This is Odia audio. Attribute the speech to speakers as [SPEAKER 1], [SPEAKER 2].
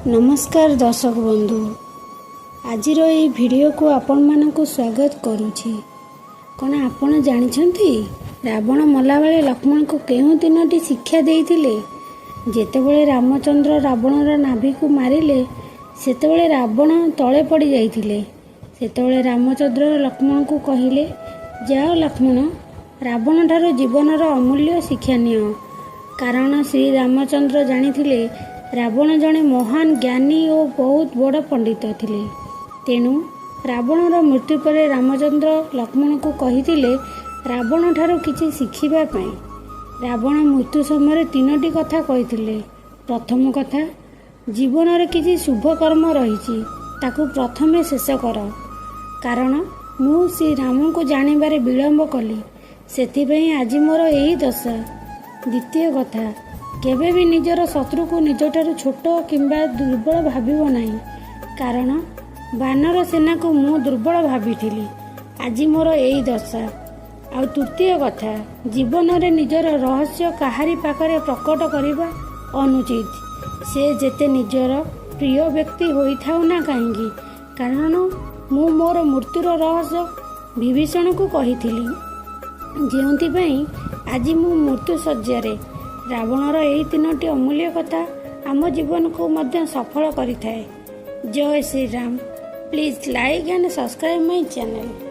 [SPEAKER 1] ନମସ୍କାର ଦର୍ଶକ ବନ୍ଧୁ, ଆଜିର ଏହି ଭିଡ଼ିଓକୁ ଆପଣମାନଙ୍କୁ ସ୍ୱାଗତ କରୁଛି। କ'ଣ ଆପଣ ଜାଣିଛନ୍ତି, ରାବଣ ମଲାବେଳେ ଲକ୍ଷ୍ମଣଙ୍କୁ କେଉଁ ତିନୋଟି ଶିକ୍ଷା ଦେଇଥିଲେ? ଯେତେବେଳେ ରାମଚନ୍ଦ୍ର ରାବଣର ନାଭିକୁ ମାରିଲେ, ସେତେବେଳେ ରାବଣ ତଳେ ପଡ଼ିଯାଇଥିଲେ। ସେତେବେଳେ ରାମଚନ୍ଦ୍ର ଲକ୍ଷ୍ମଣଙ୍କୁ କହିଲେ, "ଯାଅ ଲକ୍ଷ୍ମଣ, ରାବଣଠାରୁ ଜୀବନର ଅମୂଲ୍ୟ ଶିକ୍ଷା ନିଅ।" କାରଣ ଶ୍ରୀରାମଚନ୍ଦ୍ର ଜାଣିଥିଲେ, ରାବଣ ଜଣେ ମହାନ ଜ୍ଞାନୀ ଓ ବହୁତ ବଡ଼ ପଣ୍ଡିତ ଥିଲେ। ତେଣୁ ରାବଣର ମୃତ୍ୟୁ ପରେ ରାମଚନ୍ଦ୍ର ଲକ୍ଷ୍ମଣଙ୍କୁ କହିଥିଲେ ରାବଣଠାରୁ କିଛି ଶିଖିବା ପାଇଁ। ରାବଣ ମୃତ୍ୟୁ ସମୟରେ ତିନୋଟି କଥା କହିଥିଲେ। ପ୍ରଥମ କଥା, ଜୀବନରେ କିଛି ଶୁଭ କର୍ମ ରହିଛି, ତାକୁ ପ୍ରଥମେ ଶେଷ କର। କାରଣ ମୁଁ ଶ୍ରୀରାମଙ୍କୁ ଜାଣିବାରେ ବିଳମ୍ବ କଲି, ସେଥିପାଇଁ ଆଜି ମୋର ଏହି ଦଶା। ଦ୍ୱିତୀୟ କଥା, କେବେ ବି ନିଜର ଶତ୍ରୁକୁ ନିଜଠାରୁ ଛୋଟ କିମ୍ବା ଦୁର୍ବଳ ଭାବିବ ନାହିଁ। କାରଣ ବାନର ସେନାକୁ ମୁଁ ଦୁର୍ବଳ ଭାବିଥିଲି, ଆଜି ମୋର ଏଇ ଦଶା। ଆଉ ତୃତୀୟ କଥା, ଜୀବନରେ ନିଜର ରହସ୍ୟ କାହାରି ପାଖରେ ପ୍ରକଟ କରିବା ଅନୁଚିତ, ସେ ଯେତେ ନିଜର ପ୍ରିୟ ବ୍ୟକ୍ତି ହୋଇଥାଉ ନା କାହିଁକି। କାରଣ ମୁଁ ମୋର ମୃତ୍ୟୁର ରହସ୍ୟ ବିଭୀଷଣକୁ କହିଥିଲି, ଯେଉଁଥିପାଇଁ ଆଜି ମୁଁ ମୃତ୍ୟୁ ଶଯ୍ୟାରେ। ରାବଣର ଏହି ତିନୋଟି ଅମୂଲ୍ୟ କଥା ଆମ ଜୀବନକୁ ମଧ୍ୟ ସଫଳ କରିଥାଏ। ଜୟ Shriram. Please like and subscribe my channel.